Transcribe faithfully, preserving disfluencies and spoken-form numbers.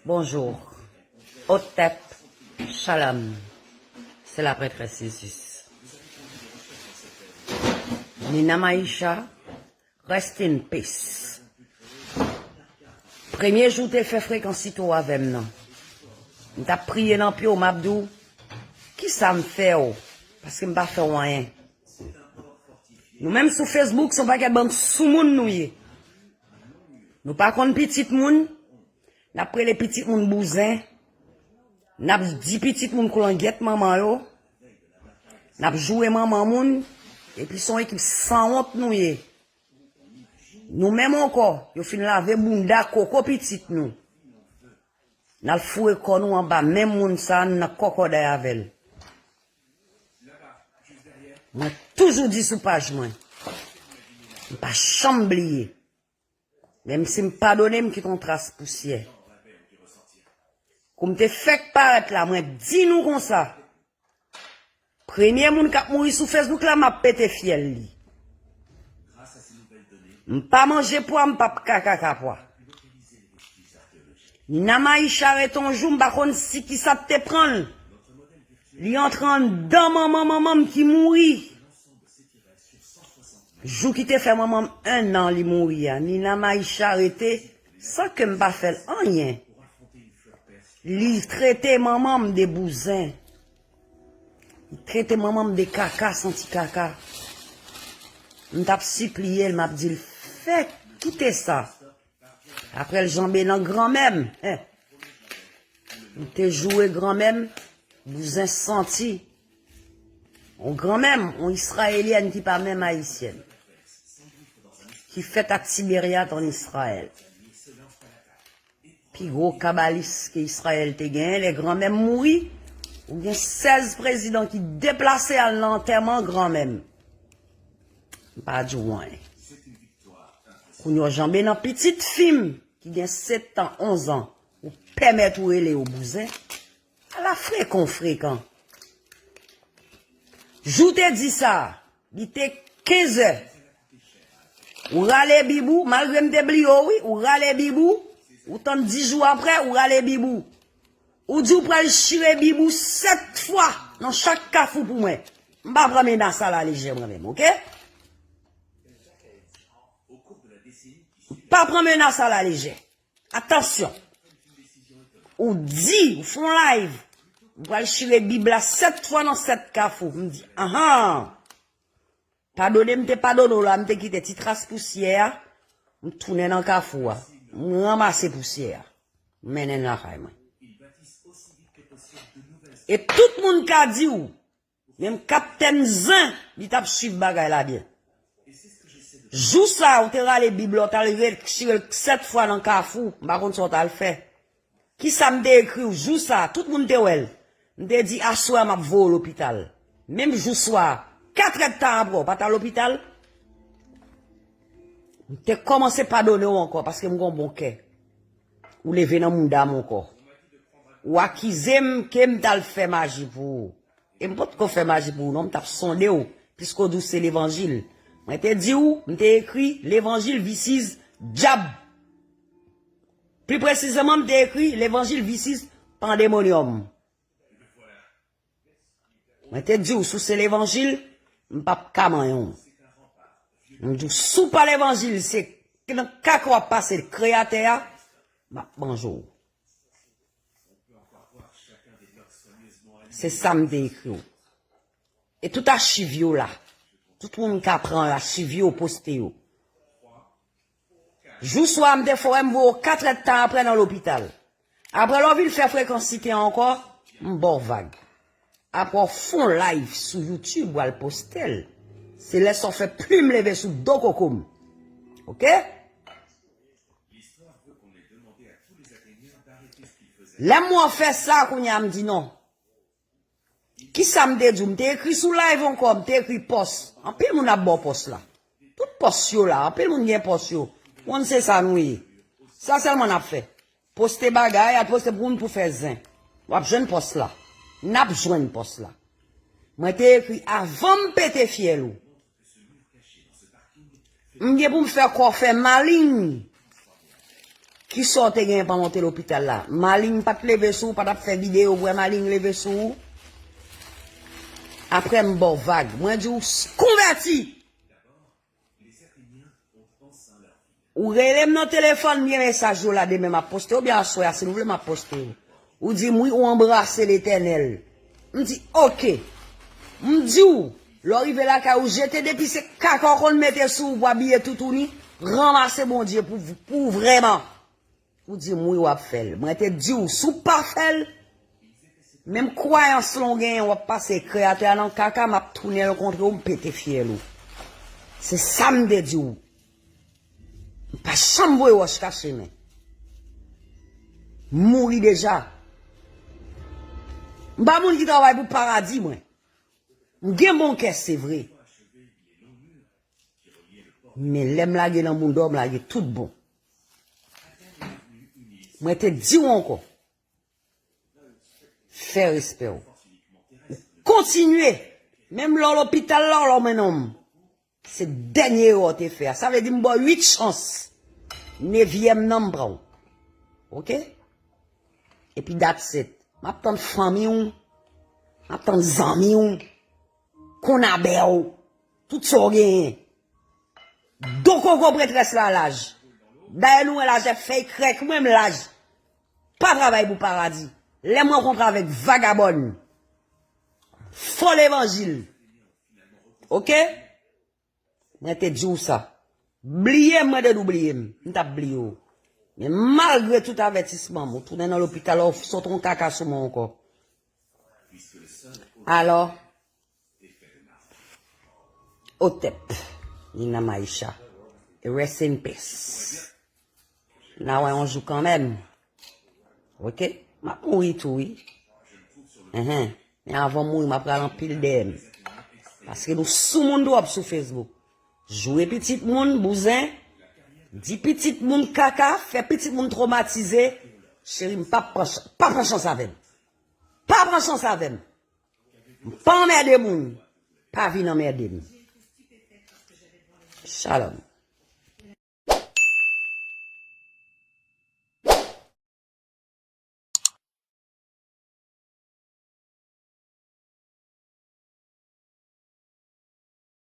Bonjour. Hotep, Shalom. C'est la prêtresse Isis. Nina Maisha, rest in peace. Premye jou w te fè frekansi tou avè m nan, m t ap priye nan pye w, m ap di w, "Kisa m fè w?" Paske m pa fè w anyen. Nou menm sou Facebook, se yon pakèt bann soumoun nou ye. Nou pa konn pitit moun, n ap rele pitit moun bouzen, n ap di pitit moun koulangyèt manman yo, n ap joure manman moun, epi se yon ekip sanwont nou ye. Nou menm ankò, yo fin lave bounda koko pitit nou. N al foure kò nou anba men moun sa, n nan kòkòday avè l. Mwen toujou di sou paj mwen, m pa janm bliye. Menm si m padone, m kite yon tras pousyè. Kou m te fèk parèt la, mwen di nou konsa, premye moun k ap mouri sou Facebook la, m ap pete fyèl li. M pa manje pwa, m p ap ka kaka pwa. Nina Maisha rete yon jou, m pa konn si kisa t te pran l. Li antre anndan manman manman m ki mouri. Jou ki te fè manman m en an li mouri a, Nina Maisha rete san ke m pa fè l anyen. Li trete manman m de bouzen. Li trete manman m de kaka, santi kaka. M t ap sipliye l, m ap di l, "Fè, kite sa." Apre l janbe nan granmè m. Hen. M te joure granmè m, bouzen santi. On granmè m, on Izrayelyèn ki pa menm Ayisyèn. Ki fèt ak Tiberyat an Izrayèl. Pi gwo kabalis ke Izrayèl te genyen, lè granmè m mouri, ou gen sèz prezidan ki deplase al nan antèman granmè m. M pa di w anyen. Kounye w janbe nan pitit fi m ki gen sèt an, onz an, ou pèmèt ou rele yo bouzen. Ala frekan w frekan. Jou te di sa, li te kenz è. Ou rale bib ou, malgre m te bliye w, wi, ou rale bib ou, ou tann dis jou apre, ou rale bib ou. Ou di w pral chire bib ou sèt fwa nan chak kafou pou mwen. M pa pran menas sa la lejè mwen menm, oke? M pa pran menas sa la lejè. Atansyon. Ou di, ou fè yon live, ou pral chire bib la sèt fwa nan sèt kafou. M di, anhan. Padone m te padone w la, m te kite ti tras pousyè a, m tounen nan kafou a. M ranmase pousyè a. M mennen l lakay mwen. E tout moun ka di w, menm Kaptèn Zen, li t ap swiv bagay la byen. Jou sa a, ou te rale bib la, ou t al retire l sèt fwa nan kafou, m pa konn sa w t al fè. Kisa m te ekri w jou sa a? Tout moun te wè l. M te di, "Aswè a, m ap voye w lopital." Menm jou swa a, katrè tan apre, w pa t al lopital? M te kòmanse padone w ankò, paske m gen yon bon kè. Ou leve nan mouda m ankò. Ou akize m ke m t al fè maji pou ou. E m potko fè maji pou ou non, m t ap sonde w, piske w di w se levanjil. Mwen te di w, m te ekri levanjil viciz dyab. Pli presizeman, m te ekri levanjil viciz pandemonium. Mwen te di w, si w se levanjil, m p ap ka manyen w. M di w, si w pa levanjil, se nan kaka w ap pase kreyatè a, m ap manje w. Se sa m te ekri w. E tout achiv yo la. Tout moun ka pran achiv yo, poste yo. Jou swa a, m te fè w wè m voye w katrè tan apre nan lopital. Apre lè w vin fè frekan site ankò, m ba w vag. Apre w fè yon live sou YouTube, w al poste l. Se lè sa w fè plim leve sou do koko m. Oke? Lè m wè w fè sa, kounye a m di non. Kisa m te di w? M te ekri sou live ankò, m te ekri pòs. Anpil moun ap ba w pòs la. Tout pòs yo la, anpil moun gen pòs yo. Moun se sa nou ye. Sa sèlman n ap fè. Poste bagay, al poste pou moun pou fè zen. W ap jwenn pòs la. N ap jwenn pòs la. Mwen te ekri avan m pete fyèl ou. M gen pou m fè kò fè malin. Kisa w te genyen pandan w te lopital la? Maling pa t leve sou ou, pa t ap fè videyo pou wè Maling leve sou ou? Apre m ba w vag. Mwen di w s- konvèti! Ou rele m nan telefòn, byen mesaj yo la demen m ap poste, oubyen aswè a, si nou vle m ap poste yo. Ou di m wi, ou anbrase Letènèl. M di, oke. M di w, lè w rive lakay ou, jete depi se kaka w konn mete sou ou pou abiye toutouni, ranmase Bondye pou, pou w vrèman. Ou di m wi, w ap fè l. Mwen te di w, si w pa fè l, menm kwayans lan w genyen, w ap pase Kreyatè a nan kaka, m ap tounen rankontre w, m pete fyèl ou. Se sa m te di w. M pa janm voye wòch kache men. M mouri deja. M pa moun ki travay pou paradi, mwen. M gen bon kè, se vre. Men lè m lage nan bounda w, m lage tout bon. Mwen te di w ankò. Fè respè w. Ou kontinye. Menm lè w lopital la, w lòmen nonm. Se dènye erè w te fè a. Sa vle di m ba w uit chans. Nevyèm nan m pran w. Oke? Epi that's it. M ap tann fanmi w. M ap tann zanmi w. Konabè w. Tout sa w genyen. Do koko prètrès la laj. Dayè nou wè laj ap fèy krèk, mwen m laj. Pa travay pou paradi. Lè m rankontre avèk vagabòn, fo levanjil. Oke? Mwen te di w sa. Bliye m, mwen te di w bliye m. M t ap bliye w. Men malgre tout avètisman m, ou tounen nan lopital, ou sot yon kaka sou mwen ankò. Alò, Otep, Nina Maisha. Rest in peace. N a wè yon jou kanmenm. Oke? M ap mouri tou, wi. Enhen. Men avan m mouri, m ap pral anpil dèyè m. Paske nou soumoun twòp sou Facebook. Joure pitit moun, bouzen. Di pitit moun kaka, fè pitit moun twomatize. Cheri m, pa pran ch- pa pran chans avè m. Pa pran chans avè m. M pa anmède moun. Pa vin anmède m. Shalom.